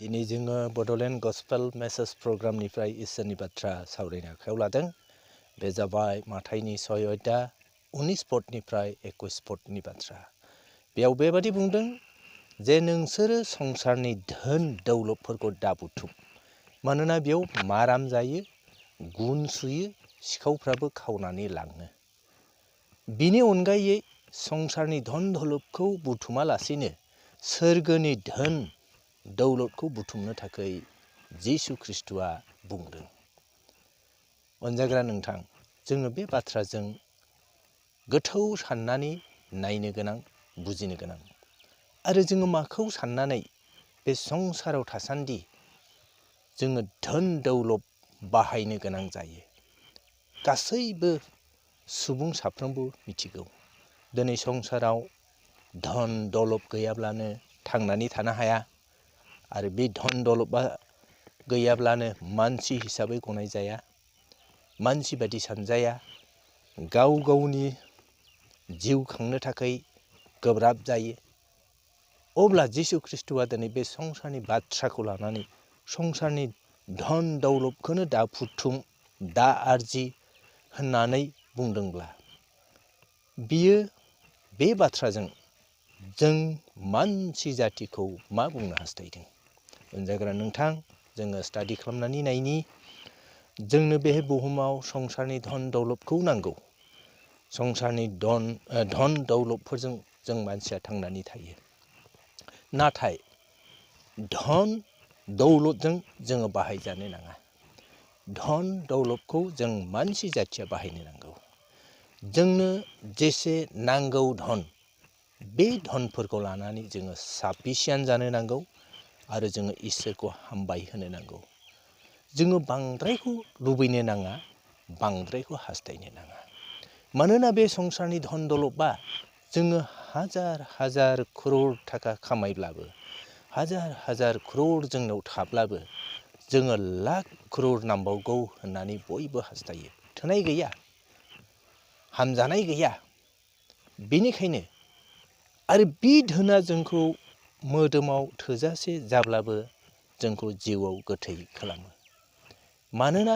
दिनै जोङो Bodoland gospel message प्रग्रामनिफ्राय इसोरनि बाथ्रा सावरायनो आखायाव लादों। बे जाबाय माथाइनि 6 अध्याय 19 पदनिफ्राय 21 पदनि बाथ्रा। बेयाव बेबादि बुंदों जे नोंसोरो संसारनि धोन दौलतफोरखौ दाबुथुम, मानोना बेयाव माराम जायो, गुन सुयो, सिखावफ्राबो खावनानै लाङो। बिनि अनगायै संसारनि धन दौलतखौ बुथुमालासेनो सोरगोनि धोन दौलतखौ बुथुमनो थाखाय जिसु ख्रिस्ट'आ बुंदों। अनजाग्रा नोंथां, जोङो बे बाथ्राजों गोथौ साननानै नायनो गोनां, बुजिनो गोनां। आरो जोङो माखौ साननानै बे संसाराव थासान्दि जोङो धोन दौलत बाहायनो गोनां जायो। गासैबो सुबुं साफ्रोमबो मिथिगौ। दिनै संसाराव धन दौलत गैयाब्लानो थांनानै थानो हाया। आरो बे धन दौलतआ गैयाब्लानो मानसि हिसाबै गनाय जाया, मानसि बादि सानजाया, गाव गावनि जिउ खांनो थाखाय गोब्राब जायो। अब्ला जिसु ख्रिस्ट'आ दिनै बे संसारनि बाथ्राखौ लानानै संसारनि धन दौलतखौनो दा बुथुम, दा आरजि होननानै बुंदोंब्ला, बियो बे बाथ्राजों जों मानसि जाथिखौ मा बुंनो हास्थायदों? अनजाग्रा नोंथां, जोङो स्टाडि खालामनानै नायनि। जोंनो बे बुहुमाव संसारनि धन दौलतखौ नांगौ। संसारनि धन दौलतफोरजों जों मानसिया थांनानै थायो। नाथाय धन दौलतजों जोङो बाहायजानो नाङा। धन दौलतखौ जों मानसि जाथिया बाहायनो नांगौ। जोंनो जेसे नांगौ धन, बे धनफोरखौ लानानै जोङो साफिसियेन्ट जानो नांगौ। आरो जोङो इसोरखौ हामबाय होनो नांगौ। जोङो बांद्रायखौ लुबैनो नाङा, बांद्रायखौ हास्थायनो नाङा। मानोना बे संसारनि धन दौलतआ जोङो हाजार हाजार crore थाखा खामायब्लाबो, हाजार हाजार crore जोंनाव थाब्लाबो, जोङो लाख crore नांबावगौ होननानै बयबो हास्थायो। थोनाय गैया, हामजानाय गैया। बेनिखायनो आरो बे धोना जोंखौ मोदोमाव थोजासे जाब्लाबो जोंखौ जिउआव गोथै खालामो। मानोना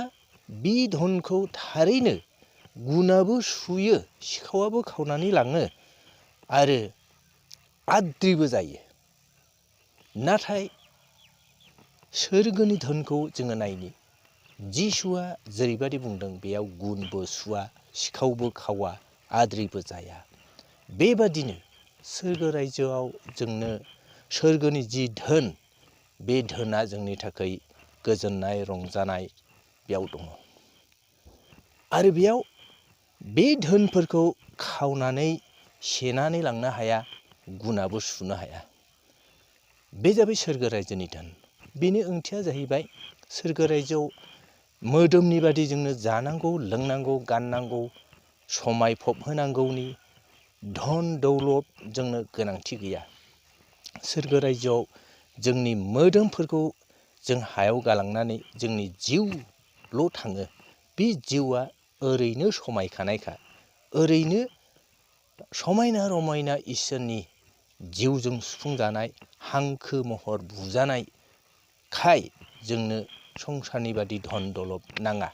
बे धनखौ थारैनो गुनाबो सुयो, सिखावाबो खावनानै लाङो आरो आद्रिबो जायो। नाथाय सोरगोनि धोनखौ जोङो नायनि। जिसुआ जेरैबायदि बुंदों, बेयाव गुनबो सुवा, सिखावबो खावा, आद्रिबो जाया। बेबादिनो सोरगो रायजोआव जोंनो सोरगोनि जि धोन, बे धोना जोंनि थाखाय गोजोननाय, रंजानाय बेयाव दङ। आरो बेयाव बे धोनफोरखौ खावनानै सेनानै लांनो हाया, गुनाबो सुनो हाया। बे जाबाय सोरगो रायजोनि धोन। बेनि ओंथिया जाहैबाय सोरगो रायजोआव मोदोमनि बादि जोंनो जानांगौ, लोंनांगौ, गाननांगौ, समायफब होनांगौनि धन दौलत जोंनो गोनांथि गैया। सोरगो रायजोआव जोंनि मोदोमफोरखौ जों हायाव गालांनानै जोंनि जिउल' थाङो। बे जिउआ ओरैनो समायखानायखा, ओरैनो समायना रमायना इसोरनि जिउजों सुफुंजानाय, हांखो महर बुजानायखाय जोंनो संसारनि बादि धन दौलत नाङा।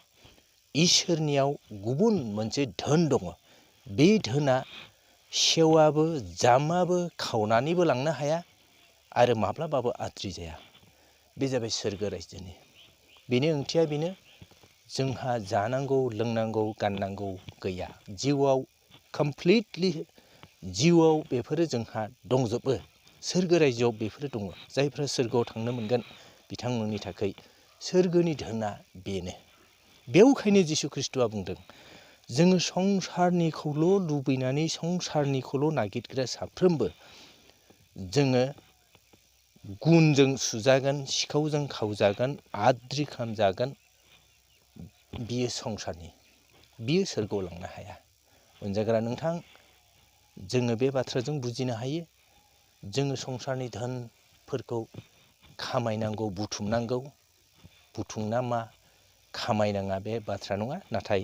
इसोरनियाव गुबुन मोनसे धोन दङ। बे धोना सेवाबो, जामाबो, खावनानैबो लांनो हाया आरो माब्लाबाबो आद्रि जाया। बे जाबाय सोरगो रायजोनि। बेनि ओंथिया बेनो, जोंहा जानांगौ, लोंनांगौ, गाननांगौ गैया। जिउआव कमप्लिटलि जिउआव बेफोरो जोंहा दंजोबो। सोरगो रायजोआव बेफोरो दङ। जायफ्रा सोरगोआव थांनो मोनगोन, बिथांमोननि थाखाय सोरगोनि धोना बेनो। बेवखायनो जिसु ख्रिस्ट'आ बुंदों, जोङो संसारनिखौल' लुबैनानै संसारनिखौल' नागिरग्रा साफ्रोमबो जोङो गुनजों सुजागोन, सिखावजों खावजागोन, आद्रि खालामजागोन। बियो संसारनि, बियो सोरगोआव लांनो हाया। अनजाग्रा नोंथां, जोङो बे बाथ्राजों बुजिनो हायो, जोङो संसारनि धोनफोरखौ खामायनांगौ, बुथुमनांगौ। बुथुमना मा खामायनाङा बे बाथ्रा नङा। नाथाय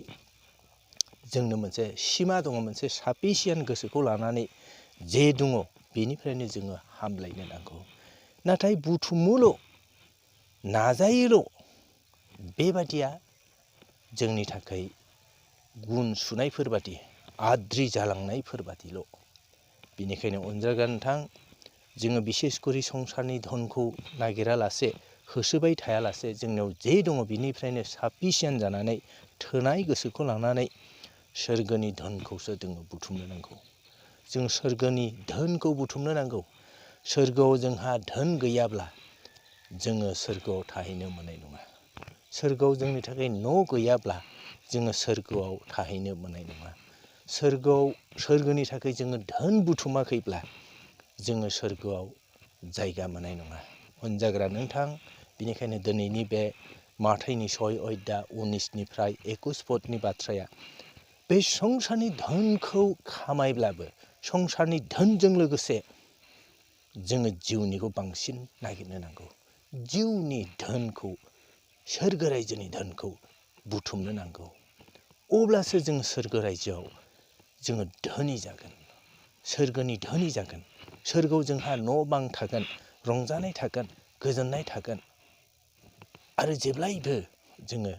जोंनो मोनसे सिमा दङ, मोनसे साफिसियेन्ट गोसोखौ लानानै जे दङ बेनिफ्रायनो जोङो हामलायनो नांगौ। नाथाय बुथुमोल', नाजायोल' बेबादिया जोंनि थाखाय गुन सुनायफोरबादि आद्रि जालांनायफोरबादिल'। बेनिखायनो अनजाग्रा नोंथां, जोङो बिसेसकरि संसारनि धनखौ नागिरालासे होसोबाय थायालासे जोंनियाव जे दङ बिनिफ्रायनो साफिसियेन्ट जानानै थोनाय गोसोखौ लानानै सोरगोनि धोनखौसो जोङो बुथुमनो नांगौ। जों सोरगोनि धोनखौ बुथुमनो नांगौ। सोरगोआव जोंहा धोन गैयाब्ला जोङो सोरगोआव थाहैनो मोननाय नङा। सोरगोआव जोंनि थाखाय न' गैयाब्ला जोङो सोरगोआव थाहैनो मोननाय नङा। सोरगोनि थाखाय जोङो धोन बुथुमाखैब्ला जोङो सोरगोआव जायगा मोननाय नङा। अनजाग्रा नोंथां, बेनिखायनो दिनैनि बे माथाइनि 6 अध्याय 19निफ्राय 21 पदनि बाथ्राया बे संसारनि धोनखौ खामायब्लाबो संसारनि धोनजों लोगोसे जोङो जिउनिखौ बांसिन नागिरनो नांगौ। जिउनि धोनखौ, सोरगो रायजोनि धोनखौ बुथुमनो नांगौ। अब्लासो जों सोरगो रायजोआव जोङो धोनि जागोन, सोरगोनि धोनि जागोन। सोरगोआव जोंहा न' बां थागोन, रंजानाय थागोन, गोजोननाय थागोन आरो जेब्लायबो जोङो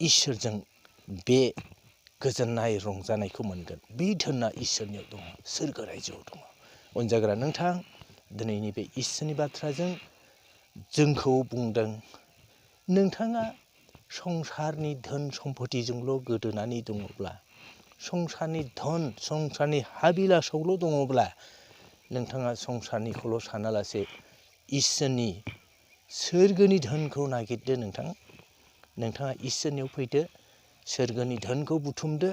इसोरजों बे गोजोननाय रंजानायखौ मोनगोन। बे धोना इसोरनियाव दङ, सोरगो रायजोआव दङ। अनजाग्रा नोंथां, दिनैनि बे इसोरनि बाथ्राजों जोंखौ बुंदों, नोंथाङा संसारनि धोन सम्पतिजोंल' गोदोनानै दङब्ला, संसारनि धन, संसारनि हाबिलासावल' दङब्ला, नोंथाङा संसारनिखौल' सानालासे इसोरनि सोरगोनि धोनखौ नागिरदो नोंथां। नोंथाङा इसोरनियाव फैदो, सोरगोनि धोनखौ बुथुमदो,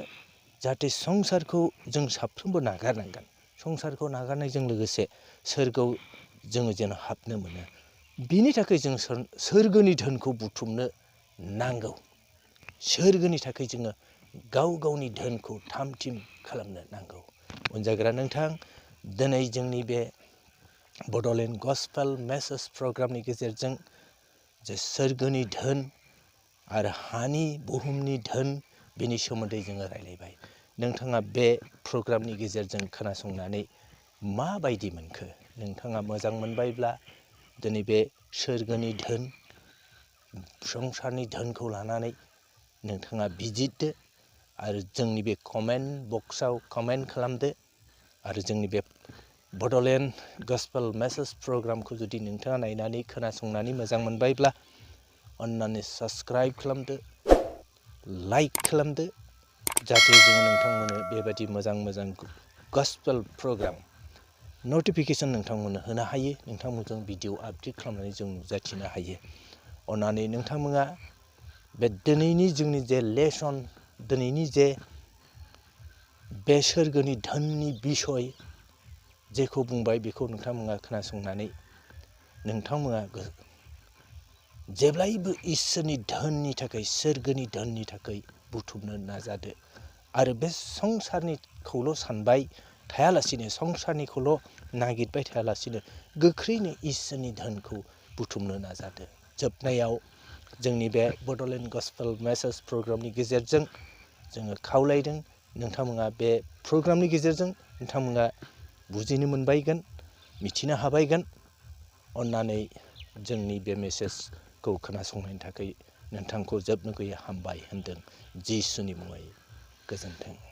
जाहाथे संसारखौ जों साफ्रोमबो नागारनांगोन। संसारखौ नागारनायजों लोगोसे सोरगोआव जोङो जेन हाबनो मोनो। बिनि थाखाय जों सोरगोनि धोनखौ बुथुमनो नांगौ। सोरगोनि थाखाय जोङो गाव गावनि धोनखौ थाम थिम खालामनो नांगौ। अनजाग्रा नोंथां, दिनै जोंनि बे बड'लेण्ड गस्पेल मेसेज प्रग्रामनि गेजेरजों जे सोरगोनि धोन आरो हानि बुहुमनि धोन बेनि सोमोन्दै जोङो रायलायबाय। नोंथाङा बे प्रग्रामनि गेजेरजों खोनासंनानै माबायदि मोनखो? नोंथाङा मोजां मोनबायब्ला दिनै बे सोरगोनि धोन, संसारनि धोनखौ लानानै नोंथाङा बिजिरदो आरो जोंनि बे कमेन्ट बक्सआव कमेन्ट खालामदो। आरो जोंनि बे बड'लेण्ड गस्पेल मेसेज प्रग्रामखौ जुदि नोंथाङा नायनानै खोनासंनानै मोजां मोनबायब्ला अन्नानै साबस्क्राइब खालामदो, लाइक खालामदो, जाहाथे जोङो नोंथांमोननो बेबायदि मोजां मोजां गस्पेल प्रग्राम नटिफिकेसन नोंथांमोननो होनो हायो। नोंथांमोनजों भिडिअ आपडेट खालामनानै जों नुजाथिनो हायो। अन्नानै नोंथांमोना बे दिनैनि जोंनि जे लेसन, दिनैनि जे बे सोरगोनि धोननि बिसय जेखौ बुंबाय बेखौ नोंथांमोना खोनासंनानै नोंथांमोना जेब्लायबो इसोरनि धोननि थाखाय, सोरगोनि धोननि थाखाय बुथुमनो नाजादो। आरो बे संसारनिखौल' सानबाय थायालासिनो, संसारनिखौल' नागिरबाय थायालासिनो गोख्रैनो इसोरनि धोनखौ बुथुमनो नाजादो। जोबनायाव जोंनि बे बड'लेण्ड गस्पेल मेसेज प्रग्रामनि गेजेरजों जोङो खावलायदों, नोंथांमोना बे प्रग्रामनि गेजेरजों नोंथांमोना बुजिनो मोनबायगोन, मिथिनो हाबायगोन। अन्नानै जोंनि बे मेसेजखौ खोनासंनायनि थाखाय नोंथांखौ जोबनो गैयै हामबाय होनदों जिसुनि मुङै। गोजोन्थों।